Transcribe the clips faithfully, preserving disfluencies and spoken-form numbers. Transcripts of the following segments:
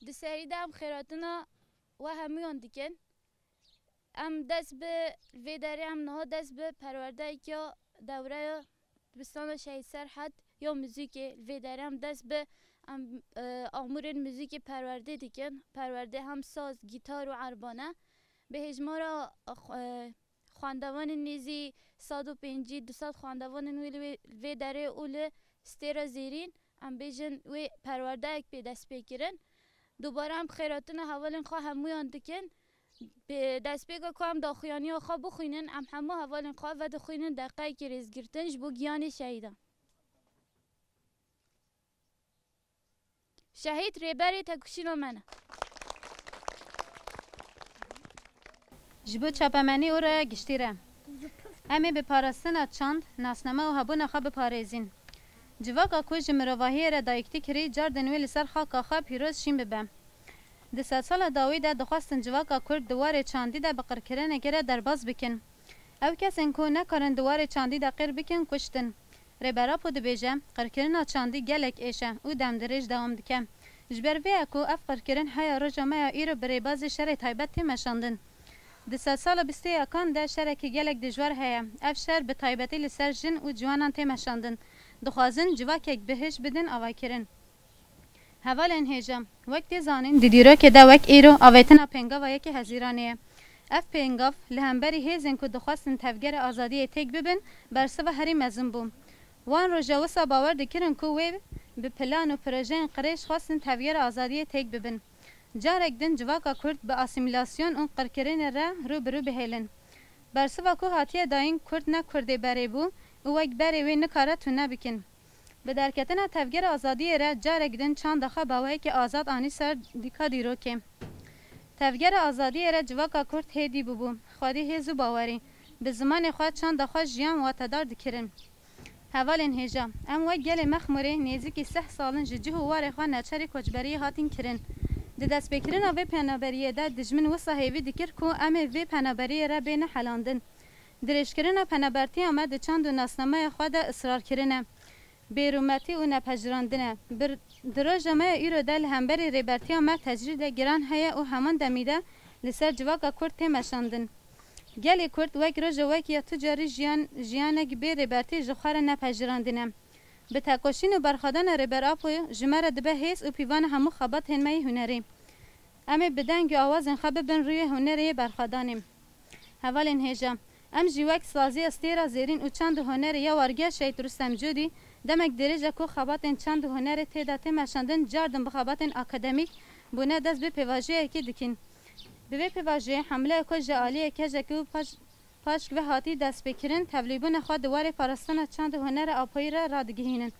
Di serî de em xêratina we hemûyan dikin. Em dest bi vê derê, em niha dest bi perwerdeyeke dewreya dibistana Şehîd Serhed ya muzîkê. Li vê derê em dest bi em, e, amûrên muzîkê perwerdê dikin. Perwerdê hem saz, gîtar û erbane. Bi hêjmara, e, xwendevanên nêzî sed û pêncî, du sed xwendevanên wê li wê, vê derê û li Stêra Zêrîn, em bêjin wê perwerdeyek pê dest pê kirin. Dubare em xêratina hevalên xwe hemûyan dikin. Bi destpêka ku em daxuyaniya xwe bixwînin, em hemû hevalên xwe vedixwînin deqeyekî rêzgirtin ji bo giyanê şehîdan. Şehîd rêberê tekoşîna me ne. Ji bo çapemenî û raya giştî re, em ê bi parastina çand, nasname û hebûna xwe biparêzîn. Civaka ku ji mirovahiyê re dayiktik kirî, cardin wê li ser xaka xwe pîroz şîn bibe. Di sedsala dawî de dixwestin civaka Kurd di warê çandî de bi qirkirinekê re derbas bikin. Ew kesên ku nekarin di warê çandî de qîr bikin, kuştin. Rêber Apo dibêje, qirkirina çandî gelek êş e û demdirêj dewam dike. Ji ber vê ye ku ev qirkirin heya roja me ya îro bi rêbazê şerê taybet tê meşandin. Di sedsala bîst û yekan de şerekî gelek dijwar heye. Ev şer bi taybetî li ser jin û ciwanan tê meşandin. Dixwazin civakek bihişt bidin avakirin. Hevalên hêja, wek tê zanîn, di dîrokê de wek îro avêtina pêngava yekê Hezîranê ye. Ev pêngav li hemberî hêzên ku dixwestin tevgera azadiyê têk bibin, bersiva herî mezin bû. Wan roja wisa bawer dikirin ku wê bi plan û projeyên qirêj xwestin tevgera azadiyê têk bibin. Carek din civaka Kurd bi asîmîlasyon û qirkirinê re rû bi rû bihêlin. Bersiva ku hatiye dayîn Kurd ne Kurdê berê bû û wek berê wê nikare tune bikin. Bi derketina Tevgera Azadiyê re carek din çanda xwe baweyekî azad anî ser dîka dîrokê. Tevgera Azadiyê re civaka Kurd hêdî bûbû, xwedî hêz û bawerî, bi zimanê xwe çanda xwe jiyan watedar dikirin. Hevalên hêja, em wek gelê Mexmûrê nêzîkî sih sal in ji cih û warê xwe neçerî koçberiyê hatin kirin. Di destpêkirina vê penaberiyê de dijmin wisa hêvî dikir ku em ê vê penaberiyê re bêne helandin. Dirêjkirina penabertiya me di çand û nasnameya xwe de israrkirin e. Bêrûmetî û nepejirandin e. Bir, di roja me ya îro de li hemberî rêbertiya me tecrîdek giran heye û heman demî de li ser civaka Kurd tê meşandin. Gelê Kurd wek roja wek ya tu carî jiyan, jiyanek bê rêbertî ji xwe re nepejirandine. Bi tekoşîn û berxwedana Rêber Apoyê ji me re dibe hêz û pîvana hemû xebatên me yê hunerî. Em ê bi deng û awazên xwe bibin rûyê hunerê yê berxwedanê. Hevalên hêja, em jî wek Saziya Stêra Zêrîn û Çand û Hunerê ya Wargeha Şehîd Rustem Cûdî, demek dirêj e ku xebatên çand û hunerê tê de tê meşandin, cardin bi xebatên akademîk bûne dest bi pêvajoyekê dikin. Bi vê pêvajoyê hemleya ku ji aliyê kejekê û paş-, paşk ve hatî destpêkirin, tevlîbûna xwe di warê parastina çand û hunera Apoyî re radigihînin.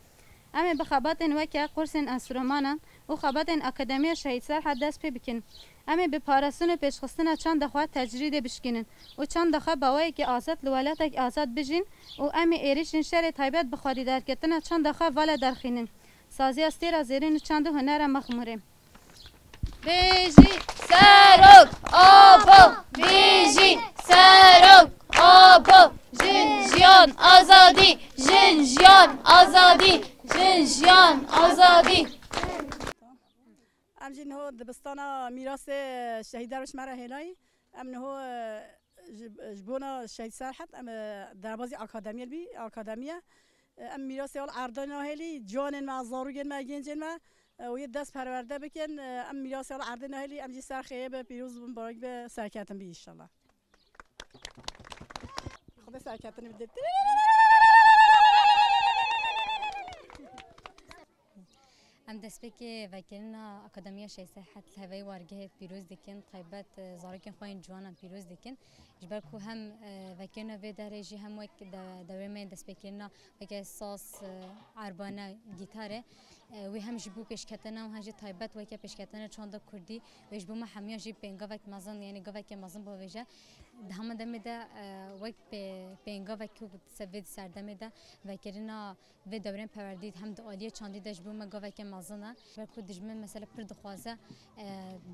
Em ê bi xebatên weke qursên enstrûmanan û xebatên Akademiya Şehîd Serhed dest pê bikin. Em ê bi parastin û pêşxistina çanda xwe tecrîdê bişkînin û çanda xwe baweyekî azad li welatek azad bijîn û em ê êrîşên şerê taybet bi xwedî derketina çanda xwe vala derxînin. Saziya Stêra Zêrîn û Çand û Hunera Mexmûrê. Bijî Serok Apo! Bijî Serok Apo! Jin, jiyan, azadî! Jin, jiyan, azadî! Jin, jiyan, azadî! Em jî niho dibistana mîrasê şehîdar ji me re hênayî. Em niho, e, ji, ji bona Şehîd Serhed, em, e, derbazî akademiyê bî, akademiye. E, em mîrasê wal erdê nahêlî, ciwanên me, zarokên me, gencên me, e, û yê dest perwerde bikin. E, em mîrasê wal erdê nahêlî, em jî ser xêyê be, pîroz bin, barik be, serketin bî înşallah. Xwedê serketin bide. Em destpêkê vekirina Akademiya Şehîd Serhed li heveyî wargehê pîroz dikin, taybet, e, zarokên xwe yên ciwanan pîroz dikin. Ji ber ku hem, e, vekirina vê derê jî hem wek de-, dewrê me yên destpêkirina weke saz, e, erbane, gîtare, e, wê hem ji bo pêşketina û hem jî taybet weke pêşketina çanda kurdî wê ji bo me hemiyan jî pêngavek mezin, yanî gaveke mezin bavêje. Di heman demê de, e, wek pê-, pêngavek ku se-, vê di serdemê de vekirina vê dewrên perwerdî hem di aliyê çandî de ji bo me gaveke mezin e. Ji ber ku dijmin mesela pir dixwaze, e,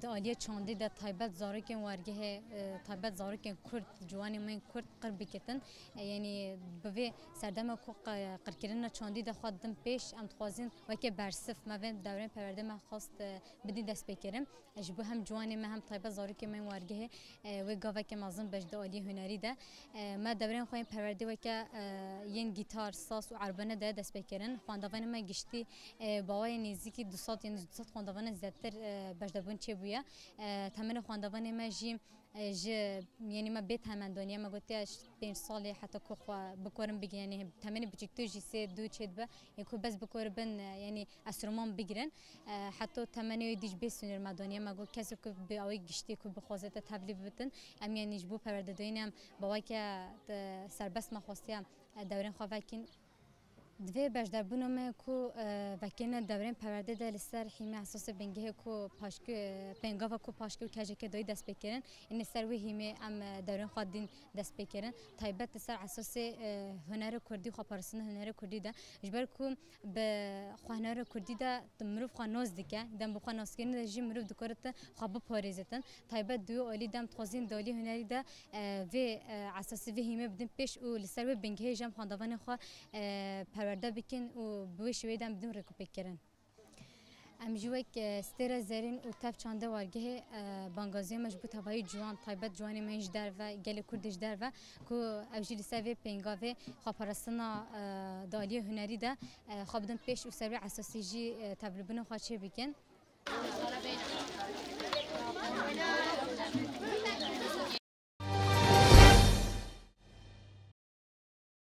di aliyê çandî de taybet zarokên wargehê, e, taybet zarokên Kurd, ciwanên me yên Kurd qir bikitin. E, yanî bi vê serdema ku qe-, qirkirina çandî de xwe didin pêş, em dixwazin weke Bersif me vê dewrên perwerdê me xwest, e, bidî destpêkirin. Ji bo hem ciwanê me hem taybet zarokê me yên wargehê, e, wê gaveke mezin beş di aliyê hunerî de. E, me dewrên xwe yên perwerdê weke, e, yên gîtar, saz û erbane de dest pê kirin. Xwendevanê me giştî, e, bawayê nêzîkî du sed yên du sed xwendevanên zêdetir, e, beşdarbûn çêbûye. E, temenê xwendevanê me jî, e, ji, yanî me bê temen daniye, me gotiye ji pênc salê heta ku xwe bikorin bigin, yanî temenê biçûktir jî sê du çêdibe, ê ku bes bikor bin, e, yanî enstrûman bigrin. E, heta temenê wê dî jî bê sînor me daniye, me got kesê ku bi awê giştî ku bixwaze te tevlî bibitin, em yanî ji bo perwerdedayînê em baweke te serbest me xwestiye, e, dewrên xwe vekîn. Di vê beşdarbûna me ku, e, vekirine dewrên perwerdê de li ser hîmê esasê bingehê ku paşkê, e, pêngava ku paşkê û kejeke dayî dest pê kirin, ên li ser wê hîmê em, e, dewrên xwe dîn dest pê kirin. Taybet li ser esasê, e, hunerê kurdî, xweparastina hunerê kurdî de. Ji ber ku bi xwe hunerê kurdî de mirov xwe nas dike. Dem bi xwe naskirinê de jî mirov dikare te xwe biparêzitin. Taybet di wê alî dem dixwazin di alî hunerî de, e, vê, e, esasî vê hîmê bidin pêş û li ser wê bingehê jî em xwendevanên xwe, e, perwerde bikin û bi wê şêweyê de em bidin rêkûpêkkirin. Em jî wek, e, Stêra Zerîn û Tev Çande Wargehê, e, bangaziyê me ji bo tevayî ciwan, taybet ciwanê me yên ji derve, gelê Kurdê ji derve, ku ew jî li ser vê pêngavê xweparastina, e, di aliyê hunerî de, e, xwe bidin pêş û ser wê esasî jî, e, tevlibûna xwe çêbikin.